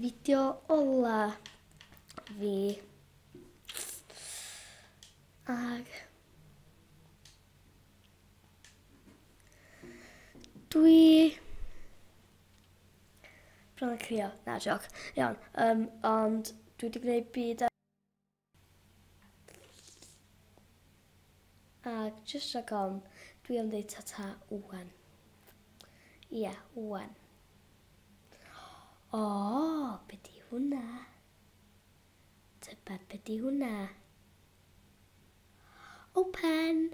fideo ola fi. Ag dwi bron yn crio. Na, joc. Iawn. Um, ond dwi wedi gwneud byd Ac jyst rhag ofn, dwi am ddeud ta-ta ŵan. Ia, ŵan. O, be di hwnna? Tybed be di hwnna? Open!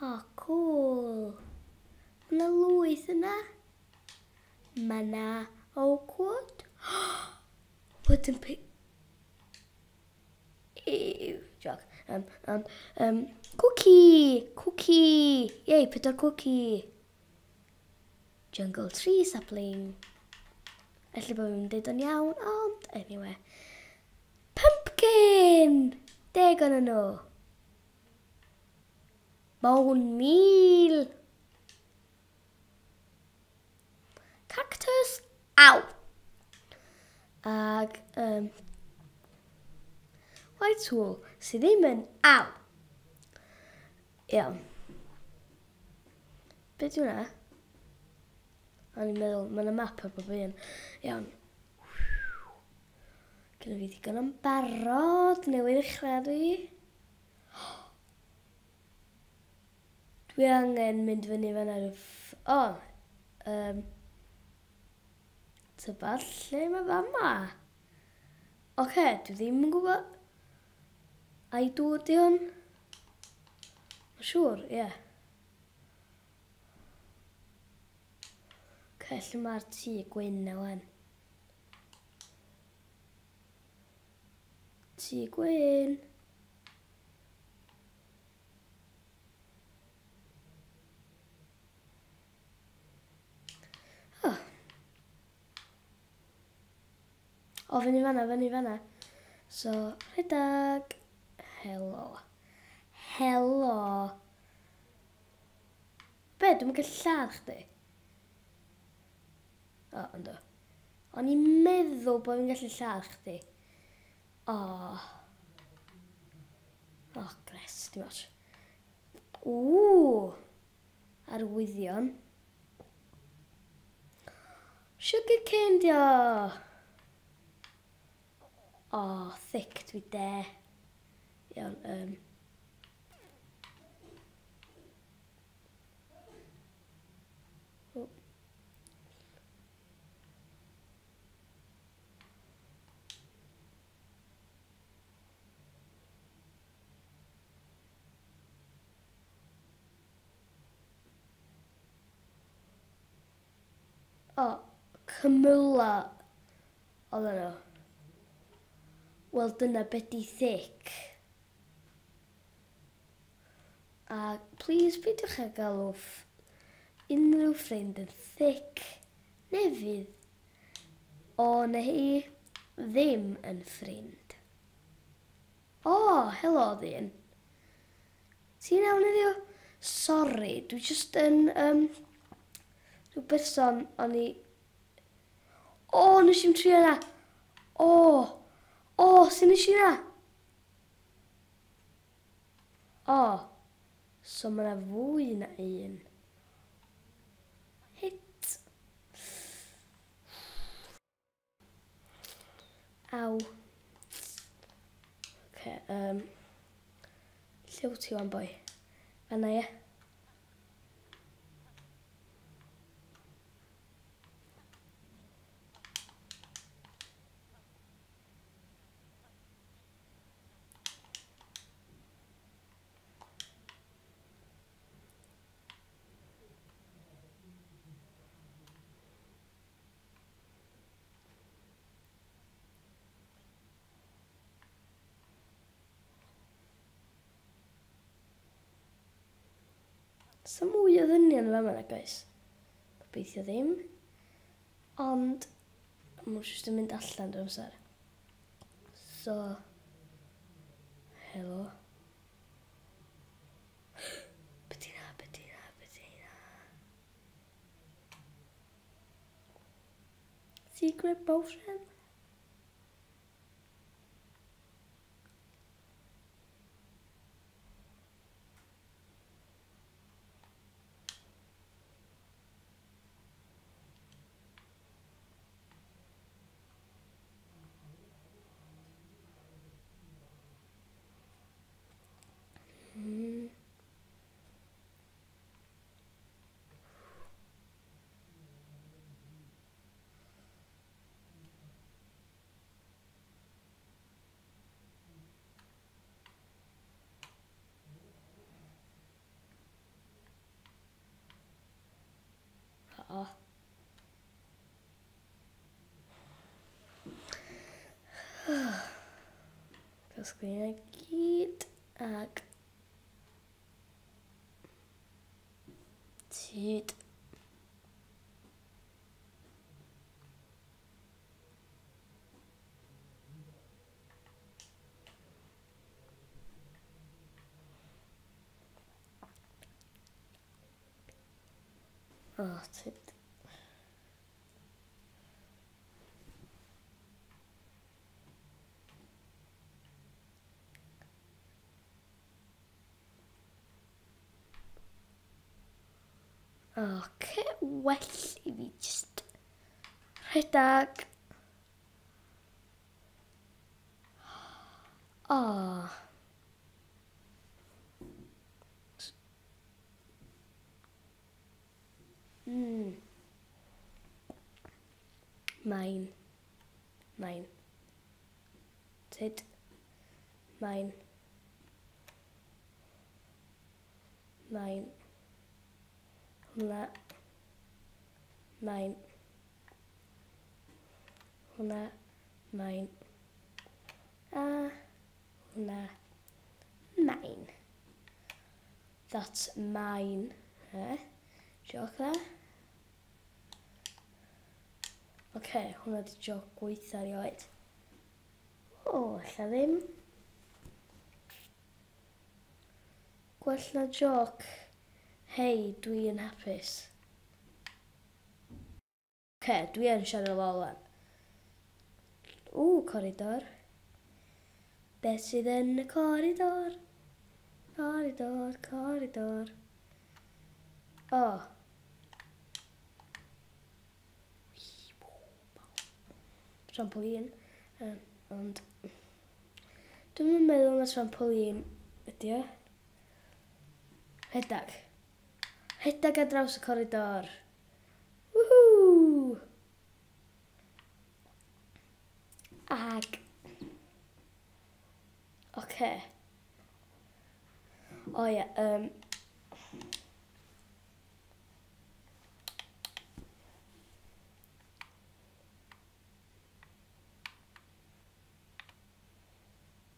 O, cool! Mae yna lwyth yna. Mae yna oak wood. Wooden pick. Ew, joc. Um, um, um, cookie! Cookie! Yay, pedwar cookie! Jungle tree sapling. Felly bod fi'n deud o'n iawn, ond anyway. Pumpkin! 10 o'n nhw. Bone meal! Cactus! Aw! Ag, um, white wool, sydd ddim yn aw. Iawn. Be di hwnna? O'n i'n meddwl, mae yna map ar bob un. Iawn. Gyda fi ddigon am barod, newydd ddechrau dwi. Dwi angen mynd fyny fan'na ryw ff... O! Um, tybed lle mae fama? Oce, okay, dwi ddim yn gwybod. Ai dŵr di hwn? Mae'n siŵr, ie. Yeah. Oce, okay, lle mae'r tŷ gwyn na wan? Tŷ gwyn. Oh. O, fyny fanna, fyny fanna. So, rhedag. Helo. Helo. Be, dwi'n gallu lladd chdi? O, ynddo. O'n i'n meddwl bod fi'n gallu lladd chdi. O. O, gres, dim ots. Ww! Arwyddion. Sugar cane dio! O, thick dwi de. Iawn, um. Oh. O, cymyla oedden nhw. Wel, dyna be di thick. A please peidiwch â galw unrhyw ffrind yn thick neu fydd o neu hi ddim yn ffrind. O, helo ddyn. Ti'n iawn heddiw? Sori, dwi jyst yn um, rhyw berson o'n i... O, nes i'm trio na. O, o, sy'n nes i na? O, so mae yna fwy na un. Hit. Aw. Okay, um, lle wyt ti wan, boi? Fanna, ie? Sa mwy o ddynion yn fama nag oes? Gobeithio ddim. Ond, maen nhw jyst yn mynd allan drwy amser. So, helo. Be di na, be di na, be di na? Secret potion. Oh. Casglu hynna gyd ac tyd. Oh, tyd. Oce, well i fi just rhedeg. Oh. Mine. Mine. Tyd. Mine. Mine. Hwnna. Mine. Hwnna. Mine. A hwnna. Mine. That's mine. Eh? Joke there. Oce, hwnna di joke gweitha erioed. O, ella ddim. Gwell na joke. Hei, dwi yn hapus. Oce, dwi yn siarad lol wan. Ww, coridor. Beth sydd yn y coridor? Coridor, coridor. O. Trampoline. Ond dwi'm yn meddwl na trampoline ydi o. Rhedag. Rhedag ar draws y coridor. Woohoo! Ag. Oce. O ie,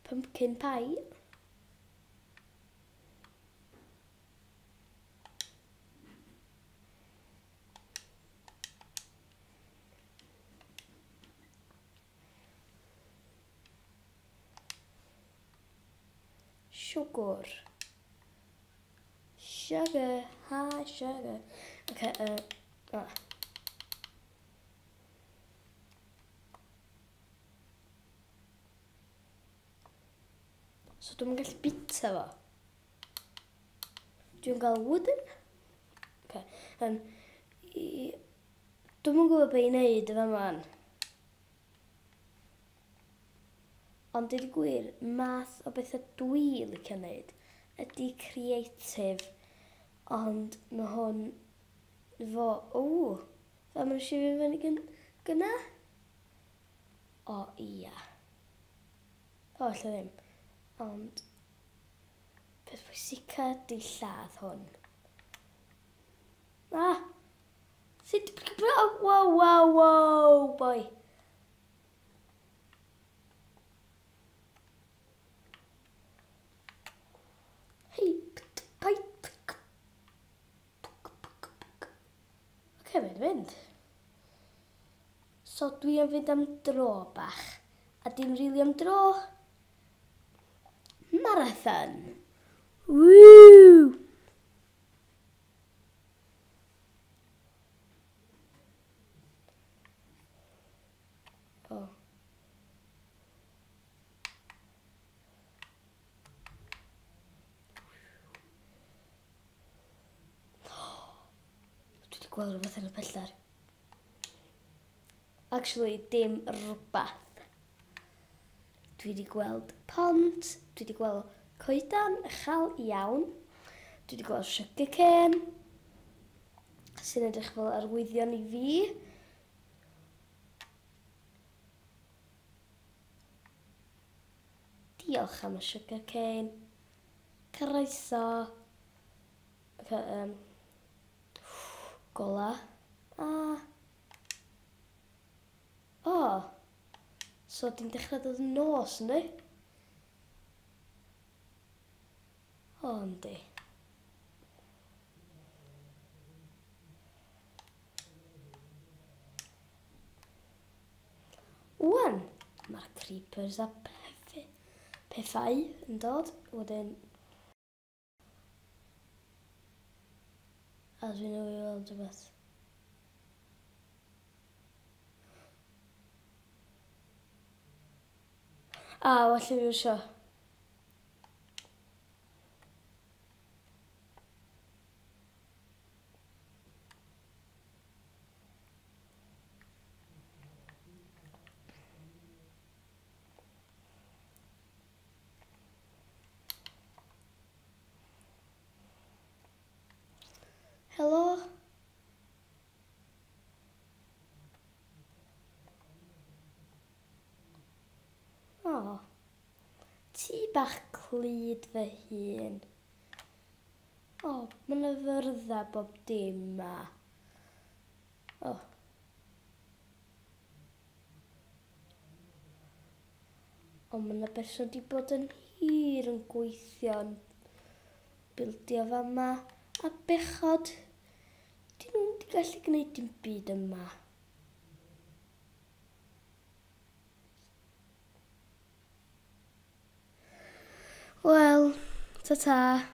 pumpkin pie. Siwgr. Sugar, hi sugar. Okay, ah. So dwi'n gallu bita fo. Dwi'n gael wooden. Okay. Dwi'm yn gwybod be i wneud efo man. Ond dweud y gwir, math o bethau dwi licio wneud ydy creative, ond mae hwn fo... O, fel mae'n eisiau fi fyny gynna? O, ia. O, ella ddim. Ond peth pwysica ydy lladd hwn. Ah! Sut... Wow, wow, wow, boy! Hei, paid... Oce, mae'n fynd. So dwi am fynd am dro bach. A dim rili am dro. Marathon. Woo! Dwi'n gweld rhywbeth yn y pellter. Actually, dim rhywbeth. Dwi wedi gweld pont, dwi wedi gweld coedan uchel iawn, dwi wedi gweld sugar cane, sy'n edrych fel arwyddion i fi. Diolch am y sugar cane. Croeso. Okay, gola. A. O. So, di'n dechrau dod yn nos, yndi? O, yndi. Wan, mae'r creepers a pethau yn dod. Wedyn, a dwi'n newydd weld rhywbeth. A, well i fi iwsio. Helo? O, ti bach clyd fy hun. O, mae yna fyrdda bob dim ma. O. O, mae yna berson di bod yn hir yn gweithio yn bildio fama. A bechod, dyn nhw'n di gallu gwneud dim byd yma. Wel, ta-ta.